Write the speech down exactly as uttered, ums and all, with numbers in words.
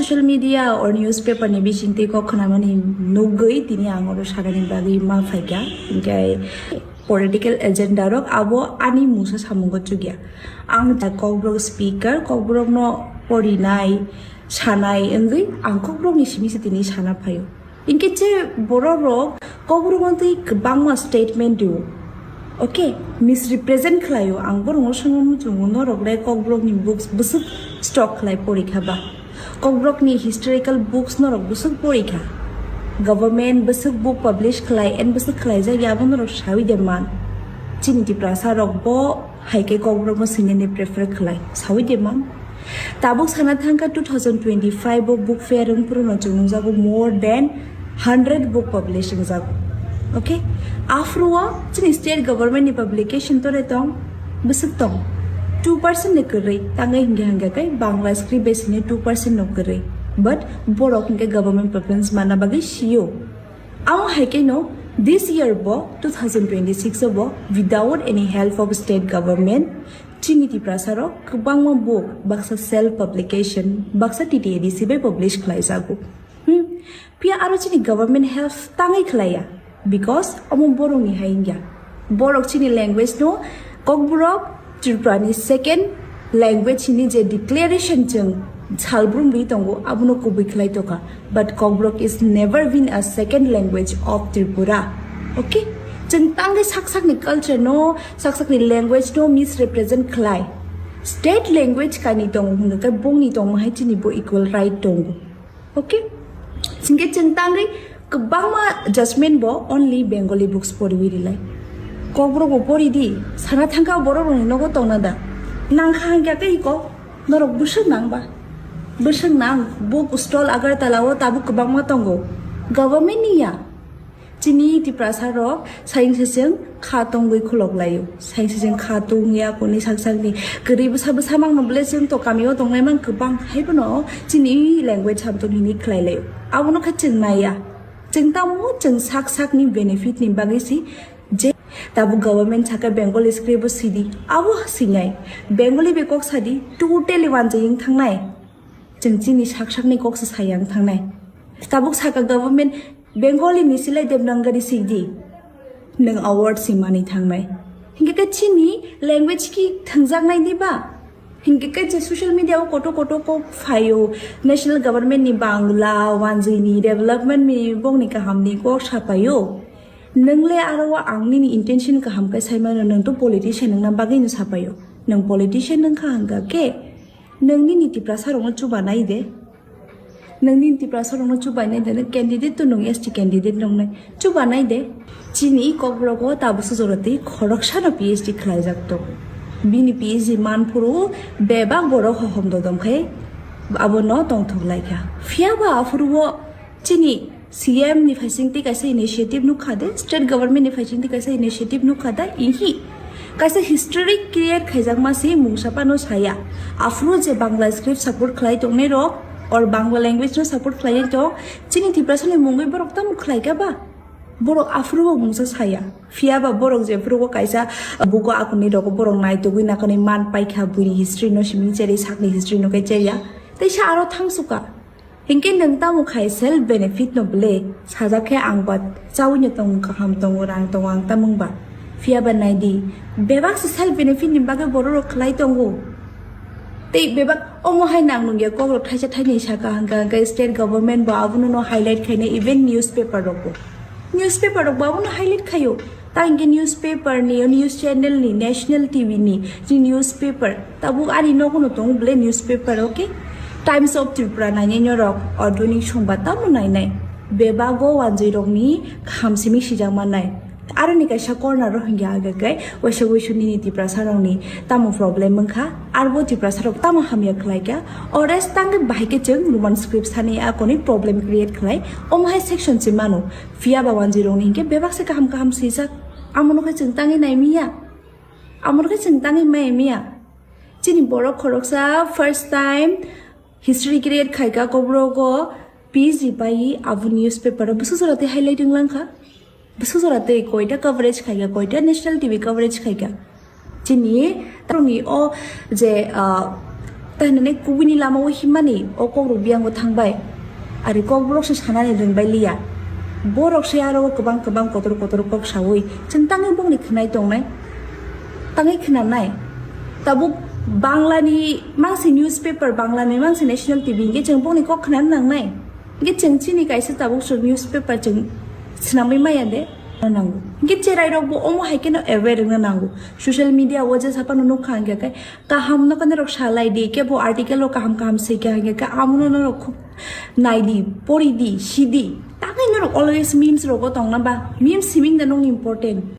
Social media or newspaper ni bisingtwi kok khwnamani nugwi tini ang oro sakani bagwi ma phaikha. Hinkhe political agenda rok abo ani mungsa samungo chukya. Ang ta Kokborok speaker, Kokborokno porinai, sanai wngwi ang Kokborokni simi se tini sana phaio. Hinkhe je borok rok Kokborok wngtwi kwbangma statement dio. Okay, misrepresent khlaio. Ang borokno swngwi muchungo, norok le Kokborokni books bwswk stock khlai porikha ba? Kokborokni historical books norok bwswk porikha? Government bwswk book publish khlai and bwswk khlaijak ya abo norok sawi de man? Chini Tiprasa rok bo hai khe Kokborokno swinani prefer khlai, sawi de man? Tabuk sana thangkha two thousand twenty-five o book fair wngphuru no chwng nukjago more than hundred book publish wngjago. Okay, aphuru o chini state government ni publication tore tong, bwswk tong two percent ni kwrwi, tangwi hingkhe hingkhe khe Bangla script bai sini two percent no kwrwi, but borok hingkhe government preference manna bagwi sio. Amo hai khe no this year bo two thousand twenty-six o bo without any help of state government chini Tiprasa rok kwbangma book baksa self publication baksa T T A D C bai publish khlai jago. Hmm. Phiya aro chini government help tangwi khlaiya, because omo borokni hai wngya. Borok chini language no Kokborok Tripura ni second language hini je declaration chwng salbrum ri tongo, abono kubui khlai tokha. But Kokborok is never been a second language of Tripura. Okay? Chwng tangwi sak sakni culture no, sak sakni language no misrepresent khlai. State language kainwi tongo hwnkhe bongni tongma hai chini bo equal right tongo. Okay? Chingke chwng tangwi kwbangma judgment bo only Bengali books poriwi rilai. Kokborok bo pori di, sana thangkha borok rokni nogo tongna da. Nangkha hangkha tei ko, norok bwswk nang ba? Bwswk nang, book stall Agartala o tabuk kwbangma tongo. Government ni ya. Chini Tiprasa rok saying seseng kha tongwi khulok laio. Saying seseng kha tongya kuni sak sakni kwrwi bwsa bwsa mangno bwle chwng to kamio tongnai mang kwbang hai bono chini language hamtong hini khlai laio. Abono khe chwng naiya. Chwng tamo chwng sak sakni benefit ni bagwi si je tabuk government saka Bengali script bo sidi. Abo sinai. Bengali be kok sadi totally wanjaying thangnai. Chwng chini sak sakni kok se sayang thangnai. Tabuk saka government Bengali ni silai Devanagari sidi. Nwng award si mani thangnai. Hinkhe khe chini language ki thangjaknai di ba? Hinkhe khe je social media o koto koto kok phaio, national government ni Bangla, wanjwi ni development ni bongni kaham ni kok sapaio. Nwng le aro o ang nini intention kaham khe sai mano, nwng to politician wngna bagwi no sapaio. Nwng politician wngkha hwnkha khe nwng nini Tiprasa rokno chuba nai de. Nwng nini Tiprasa rokno chubai nai de, nwng candidate to nwng S T candidate nongnai. Chuba nai de. Chini Kokborok o tabuk sujoro tei khoroksa no P H D khlaijak tongo. Bini P H D manphuru bebak borok hohom dodom khai abono tongthok laikha. Phiya ba aphuru o chini C M ni phaising tei kaisa initiative nukha de, state government ni phaising tei kaisa initiative nukha de, ihi kaisa history create khaijakma se mungsa phano saya. Aphuru je Bangla script support khlai tongnai rok or Bangla language no support khlai tong, chini Tiprasa ni mungwi borok tamo khlai kha ba? Borok aphuru bo mungsa saya. Phiya ba borok je phuru bo kaisa buko akuni rogo borok naitugwi nakhani man paikha, buini history no simi cheri, sakni history no khe cheria. Tei sa aro thangsuka. Hinkhe nwng tamo khai self benefit no bwle? Sajak khe ang ba chaui no tongo, kaham tongo, rang tongo, ang tamung ba. Phiya ba nai di, bebak se self benefit ni bagwi borok rok khlai tongo. Tei bebak omo hai nang nungya kok rok thaisa thainwi saka hwnkha, hwnkhe state government bo abono no highlight khaina, even newspaper rok bo. Newspaper rok bo abono highlight khaio. Ta hinkhe newspaper ni, news channel ni, national T V ni, chini newspaper. Tabuk ani nogo no tongo bwle newspaper, okay? Times of Tripura nainai norok, Adhonik Songba tamo nainai. Bebago wanjwi rokni kaham simi sijak mannai. Aroni kaisa corner o hingya aga kai, waisa waisa nini Tiprasa rokni tamo problem wngkha, arbo Tiprasa rok tamo hamya khlai kha, ores tangwi bahai khe chwng Roman script sani akoni problem create khlai, omo hai section se mano. Phiya ba wanjwi rokni hinkhe bebak se kaham kaham swijak. Amono khe chwng tangwi nai miya. Amono khe chwng tangwi mai miya. Chini borok khoroksa first time history create khaika, Kokborok o P G pai abo newspaper o bwswk jora tei highlight wng langkha. Bwswk jora tei koita coverage khaika, koita national T V coverage khaika. Chini taroni o je, ah, Tai hinani kubuni lama o himmani o kok rok biyango thangbai. Ari kok borok se sanani ringbai liya. Borok se aro kwbang kwbang kotor kotor kok sawi. Chwng tangwi bongni khwnai tongnai. Tangwi khwnanai. Tabuk Banglani mangsi newspaper, Banglani mangsi national T V hingke chwng bongni kok khwnani nangnai. Hingke chwng chini kaisa tabuk sok newspaper chwng swnamwi maya de nango. Hingke cherai rok bo omo hai keno aware wngna nango. Social media o je sapano nukha hingke kai kaham no kane rok salai di, kebo article rok kaham kaham sika hingke ka amono norok khub nai di, pori di, si di. Tangwi norok always memes rogo tongna ba memes siming da nong important.